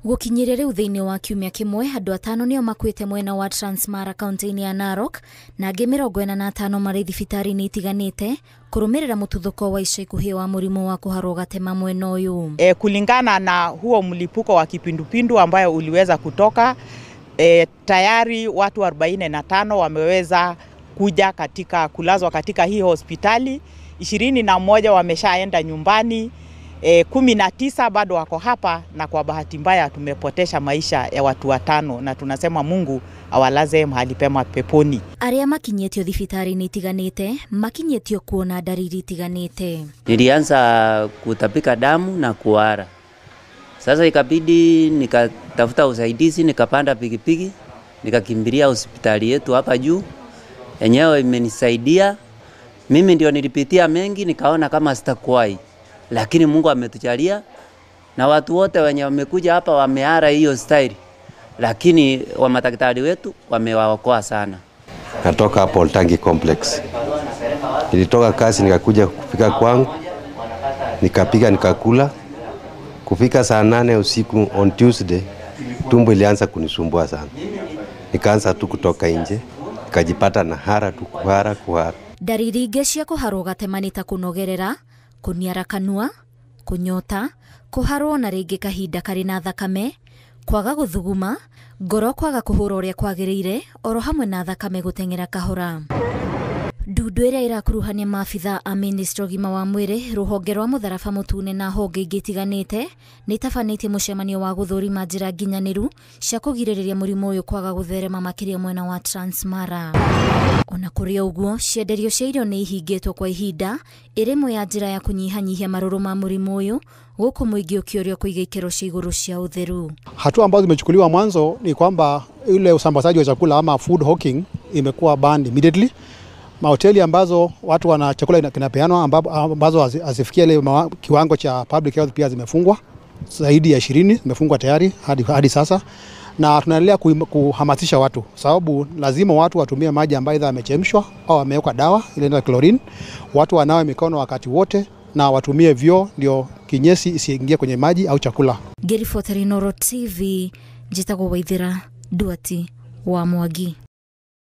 Gũkinyĩria rĩu thĩinĩ wa kiumia kĩmwe andũ 5 nĩo makuĩte mwena wa Transmara kaunti-inĩ ya Narok na angĩ 45 marĩ thibitarĩ-inĩ itiganĩte kũrũmĩrĩra mũtuthũko wa ica ikuhĩ wa mũrimũ wa kũharwo gatema mwena ũyũ. Kulingana na huo mlipuko wa kipindupindu ambayo uliweza kutoka, tayari watu 45 wameweza kuja katika kulazwa katika hii hospitali, 21 wameshaenda nyumbani, 19 bado wako hapa, na kwa bahati mbaya tumepotesha maisha ya watu 5, na tunasema Mungu awalaze mahali pema peponi. Arĩa makinyĩtio thibitarĩ-inĩ itiganĩte makinyĩtio kuona dalili itiganĩte. Nilianza kutapika damu na kuhara. Sasa ikabidi nikatafuta usaidizi, nikapanda pikipiki, nikakimbilia hospitali yetu hapa juu. Enyewe imenisaidia. Mimi ndio nilipitia mengi, nikaona kama sitakuwahi. Lakini Mungu ametujalia na watu wote wenye wamekuja hapa wamehara hiyo style. Lakini wa madaktari wetu wamewaokoa sana. Natoka hapo Oltangi Complex. Nilitoka kazi nikakuja kufika kwangu, nikapiga nikakula. Kufika saa 8 usiku on Tuesday, tumbo ilianza kunisumbua sana. Nikaanza tu kutoka nje, nikajipata na hara tu, kuhara kuhara. Dariri ingĩ cia kũharwo gatema nĩ ta kũnogerera, kũniara kanua, kũnyota, kũharwo na rĩngĩ kahinda karĩ na thakame, kwaga gũthuguma, ngoro kwaga kũhũra ũrĩa kwagĩrĩire, oro hamwe na thakame gũteng'era kahora. Ndundu ĩrĩa ĩrakuruhania maabitha a ministry ũgima wa mwĩrĩ, rũhonge rwa mũtharaba mũtune na honge ingĩ itiganĩte nĩ itabanĩtie mũcemanio wa gũthũrima njĩra nginyanĩru cia kũgirĩrĩria mũrimũ ũyũ kwaga gũtherema makĩria mwena wa Transmara. Ona kũrĩ ũguo, cienderio cia irio nĩ ihingĩtwo kwa ihinda ĩrĩ ĩmwe ya njĩra ya kũnyihanyihia marũrũ ma mũrimũ ũyũ, gũkũ mũingĩ ũkĩũrio kũiga ikĩro cia igũrũ cia ũtheru. Hatua ambazo zimechukuliwa mwanzo ni kwamba ile usambazaji wa chakula ama food hawking imekuwa banned immediately. Mahoteli ambazo watu wana chakula kinapeanwa ambazo hazifikia ile kiwango cha public health pia zimefungwa, zaidi ya 20 zimefungwa tayari hadi sasa. Na tunaendelea kuhamasisha watu sababu lazima watu watumie maji ambayo aidha yamechemshwa au yamewekwa dawa ile inaitwa chlorine. Watu wanawe mikono wakati wote na watumie vyoo ndio kinyesi isiingie kwenye maji au chakula. Ngĩribotera Inooro TV, njĩtagwo Waithera Duati wa Mwangi.